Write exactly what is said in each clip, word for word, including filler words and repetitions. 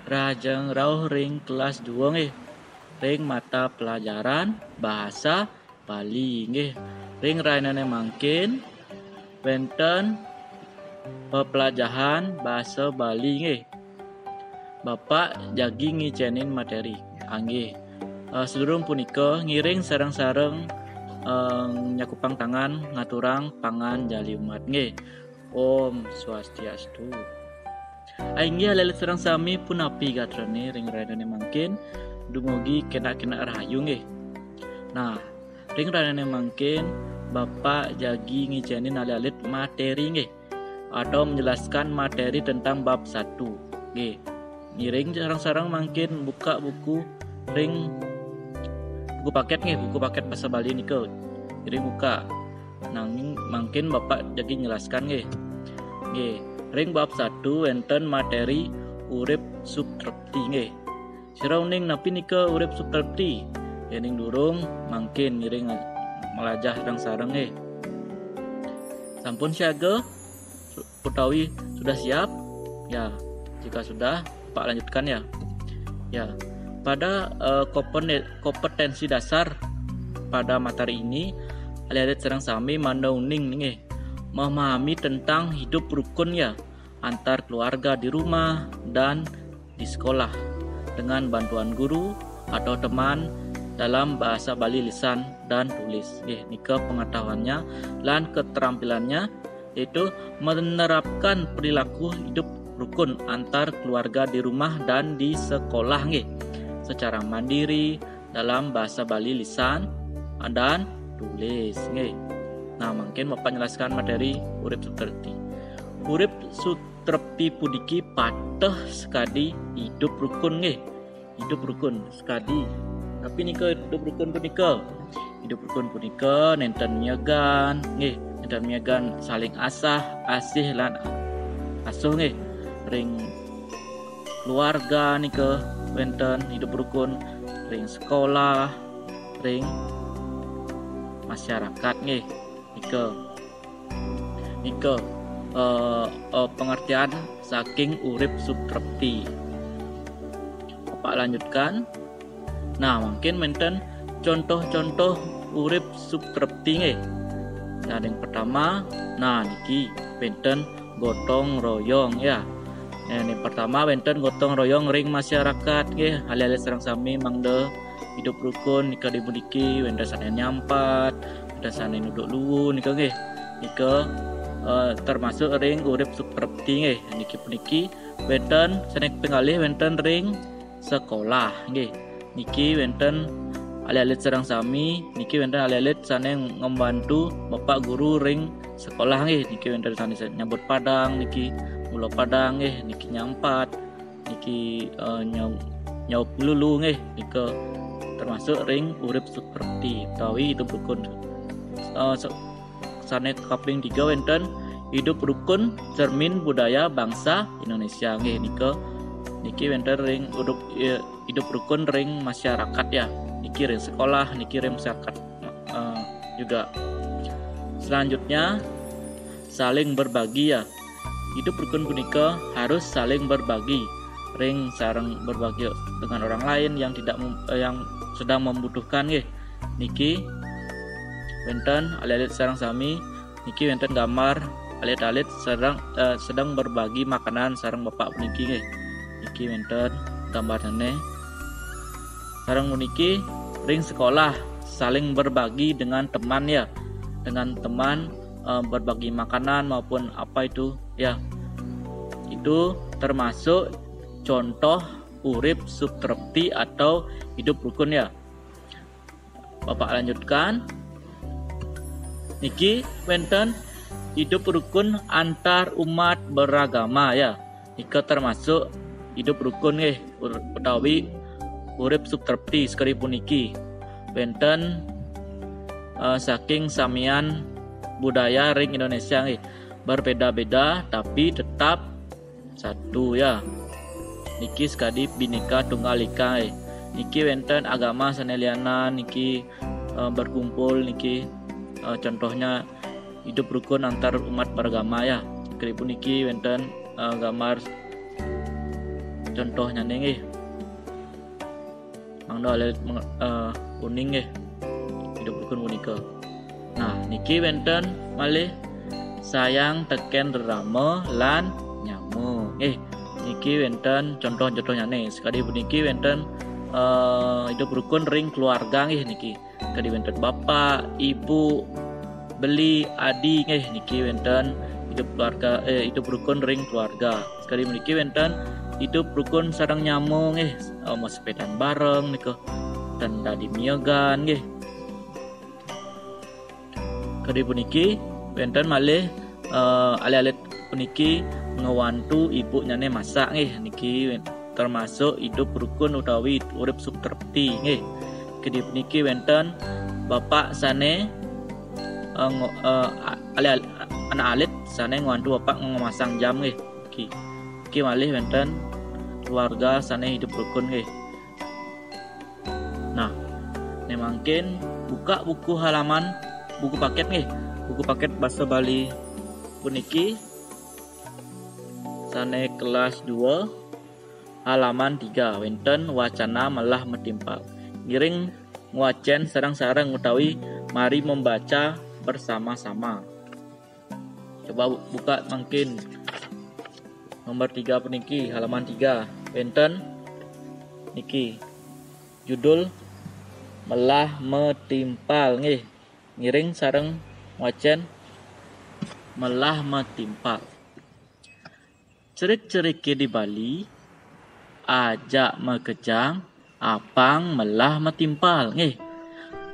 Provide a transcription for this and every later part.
Rahajeng rauh ring kelas dua nggih. Ring mata pelajaran bahasa Bali nggih. Ring rahinane mangkin wenten pepelajahan bahasa Bali nggih. Bapak jagi ngicenin materi. Anggih. Eh, sadurung punika ngiring sareng-sareng, eh, nyakupang tangan ngaturang panganjali umat nggih. Om Swastiastu. Inggih alit-alit sareng sami, punapi gatrane ring rahinane mangkin? Dumugi kenak-kenak rahayu nggih. Nah, ring rahinane mangkin Bapak jagi ngicenin alit-alit materi nggih, atau menjelaskan materi tentang bab satu nggih. Ngiring sareng-sareng mangkin buka buku ring buku paket nggih, buku paket bahasa Bali nika. Ngiring buka. Nanging mangkin Bapak jagi njelaskan nggih. Nggih, ring bab satu wenten materi urip sutrepti nggih. Sira uning napi nika urip sutrepti? Yening durung, mangkin ngiring malajah sareng-sareng nggih. Sampun siaga? Su-, utawi sudah siap? Ya, jika sudah, Pak lanjutkan ya. Ya, pada, eh, kompone-, kompetensi dasar pada materi ini, alit-alit sareng sami mangda uning nggih, memahami tentang hidup rukun ya, antar keluarga di rumah dan di sekolah dengan bantuan guru atau teman dalam bahasa Bali lisan dan tulis. Nggih, nika pengetahuannya lan keterampilannya, yaitu menerapkan perilaku hidup rukun antar keluarga di rumah dan di sekolah nggih, secara mandiri dalam bahasa Bali lisan dan tulis nggih. Nah, mangkin Bapak njelaskan materi urip sutrepti. Urip sutrepti puniki pateh sakadi hidup rukun nggih. Hidup rukun sakadi. Tapi nika hidup rukun punika. Hidup rukun punika nenten miagan, nggih, nenten miagan saling asah, asih lan asuh nggih. Ring keluarga nika wenten hidup rukun, ring sekolah, ring masyarakat nggih. Nika, nika, eh, eh, pengertian saking urip sutrepti. Bapak lanjutkan. Nah, mungkin wenten contoh-contoh urip sutrepti nggih. Nah, yang pertama, nah niki wenten gotong royong ya. Nah, yang pertama wenten gotong royong ring masyarakat nggih. Alit-alit sareng sami mangda hidup rukun nika dipuniki, wenten sane nyampat, wenten sane nuduk luwu nika nggih. Nika, eh, termasuk ring urip sutrepti nggih. Niki puniki wenten sane ping kalih wenten ring sekolah nggih. Niki wenten alit-alit sareng sami, niki wenten alit-alit sane ngembantu bapak guru ring sekolah nggih. Niki wenten sane nyabut padang niki, mula padang nggih, niki nyampat, niki, eh, nyau-, nyaup lulu nggih, nika termasuk ring urip sutrepti utawi hidup rukun. Eh, se-, sane kaping tiga wenten hidup rukun cermin budaya bangsa Indonesia nggih, nika niki wenten ring hidup, eh, hidup rukun ring masyarakat ya. Niki ring sekolah, niki ring masyarakat, eh, juga. Selanjutnya saling berbagi ya. Hidup rukun punika harus saling berbagi ring sareng berbagi dengan orang lain yang tidak mem-, eh, yang sedang membutuhkan nggih. Niki wenten alit-alit sareng sami, niki wenten gambar alit-alit sedang, eh, sedang berbagi makanan sareng bapak puniki nggih. Niki wenten gambarane. Sareng puniki ring sekolah saling berbagi dengan teman ya. Dengan teman, eh, berbagi makanan maupun apa itu ya. Itu termasuk contoh urip sutrepti atau hidup rukun ya. Bapak lanjutkan. Niki wenten hidup rukun antar umat beragama ya. Nika termasuk hidup rukun nggih, ur-, utawi urip sutrepti sakadi puniki. Wenten, eh, saking samian budaya ring Indonesia nggih, berbeda-beda tapi tetap satu ya. Niki sakadi Bhinneka Tunggal Ika nggih. Niki wenten agama sane lianan niki, eh, berkumpul niki, eh, contohnya hidup rukun antar umat beragama ya. Kadi puniki wenten, eh, gambar contohnyane nggih. Mangda alit meng-, eh, uning nggih. Hidup rukun punika. Nah, niki wenten malih sayang teken rerama lan nyama. Nggih, niki wenten contoh-contohnyane. Sekadi puniki wenten, eh, hidup rukun ring keluarga nggih niki. Kadi wenten bapak, ibu, beli, adi nggih niki wenten hidup keluarga, eh, hidup rukun ring keluarga. Sekadi puniki wenten hidup rukun sareng nyama nggih, eh, masepedan bareng nika. Ten dadi miegan nggih. Kadi puniki wenten malih, eh, alit-alit puniki ngwantu ibunyane masak nggih. Niki wen-, termasuk hidup rukun utawi urip sutrepti nggih. Kadi puniki wenten bapak sane, eh, ngo-, eh, a-, alit-, anak alit sane ngwantu bapak ngamasang jam nggih. Niki, niki malih wenten keluarga sane hidup rukun nggih. Nah, ne mangkin buka buku halaman, buku paket nggih. Buku paket basa Bali puniki sane kelas dua, halaman tiga, wenten wacana melah matimpal. Ngiring ngwacen sareng-sareng utawi mari membaca bersama-sama. Coba bu-, buka mangkin nomor tiga puniki, halaman tiga. Wenten niki judul melah matimpal nggih. Ngiring sareng wacen melah matimpal. Cerik-cerike di Bali, ajak makejang, apang melah matimpal. Nggih.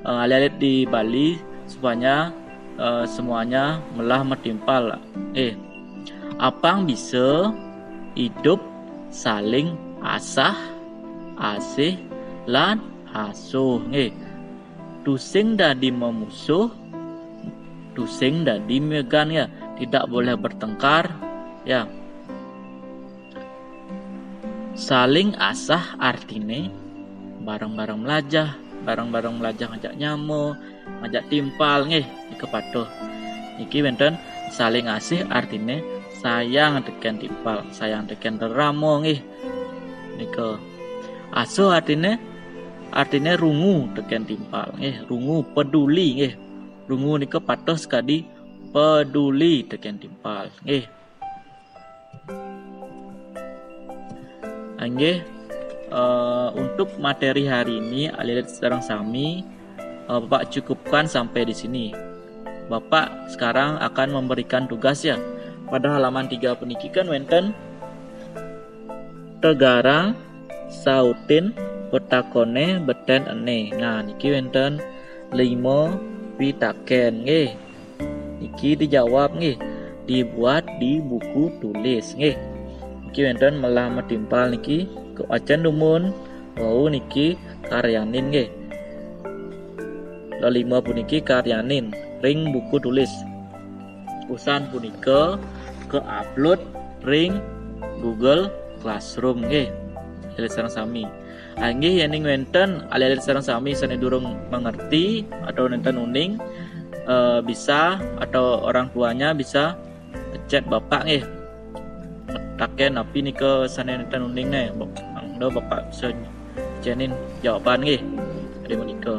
Eh, alit-alit di Bali semuanya, eh, semuanya melah matimpal. Nggih. Apang bisa hidup saling asah, asih, lan asuh. Nggih. Tusing dadi memusuh, tusing dadi miegan ya. Tidak boleh bertengkar ya. Saling asah artine bareng-bareng melajah, bareng-bareng melajah ngajak nyama, ngajak timpal nggih, nika patuh. Niki wenten saling asih artine sayang teken timpal, sayang teken rerama nggih. Nika asuh artine, artine rungu teken timpal nggih, rungu peduli nggih. Rungu nika patuh sekadi peduli teken timpal nggih. Inggih, eh, untuk materi hari ini, alit-alit sareng sami, eh, Bapak cukupkan sampai di sini. Bapak sekarang akan memberikan tugas ya. Pada halaman tiga puniki kan wenten tegarang sautin petakone beten ene. Nah, niki wenten lima pitaken nggih. Niki dijawab nggih, dibuat di buku tulis nggih. Niki wenten melah matimpal niki, kewacen dumun, wau niki karyanin nggih. Lelima puniki karyanin ring buku tulis. Usan punika ke-upload ring Google Classroom nggih. Alit-alit sareng sami. Inggih, yening wenten alit-alit sareng sami sane durung mengerti atau nenten uning, eh, bisa atau orang tuanya bisa chat Bapak nggih. Taken api nika sane nenten uning ne, Bap-, mangda Bapak bisa cenin jawaban nggih. Kadi menika.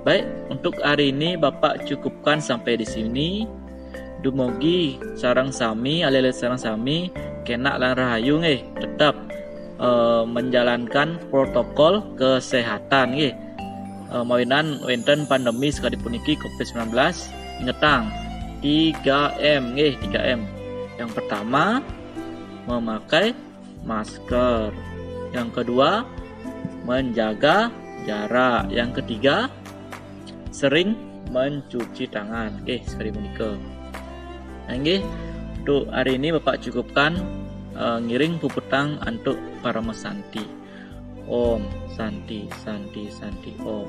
Baik, untuk hari ini Bapak cukupkan sampai di sini. Dumugi sareng sami, alit-alit sareng sami, kenak lan rahayu nggih, tetap, eh, menjalankan protokol kesehatan nggih. Eh, mawinan wenten pandemi sekadi puniki covid sembilan belas, ingetang tiga M nggih, tiga M. Yang pertama, memakai masker. Yang kedua, menjaga jarak. Yang ketiga, sering mencuci tangan. Nggih, sekadi menika. Nah, nggih, untuk hari ini Bapak cukupkan, eh, ngiring puputang antuk Parama Santi. Om Santi, Santi, Santi, Om.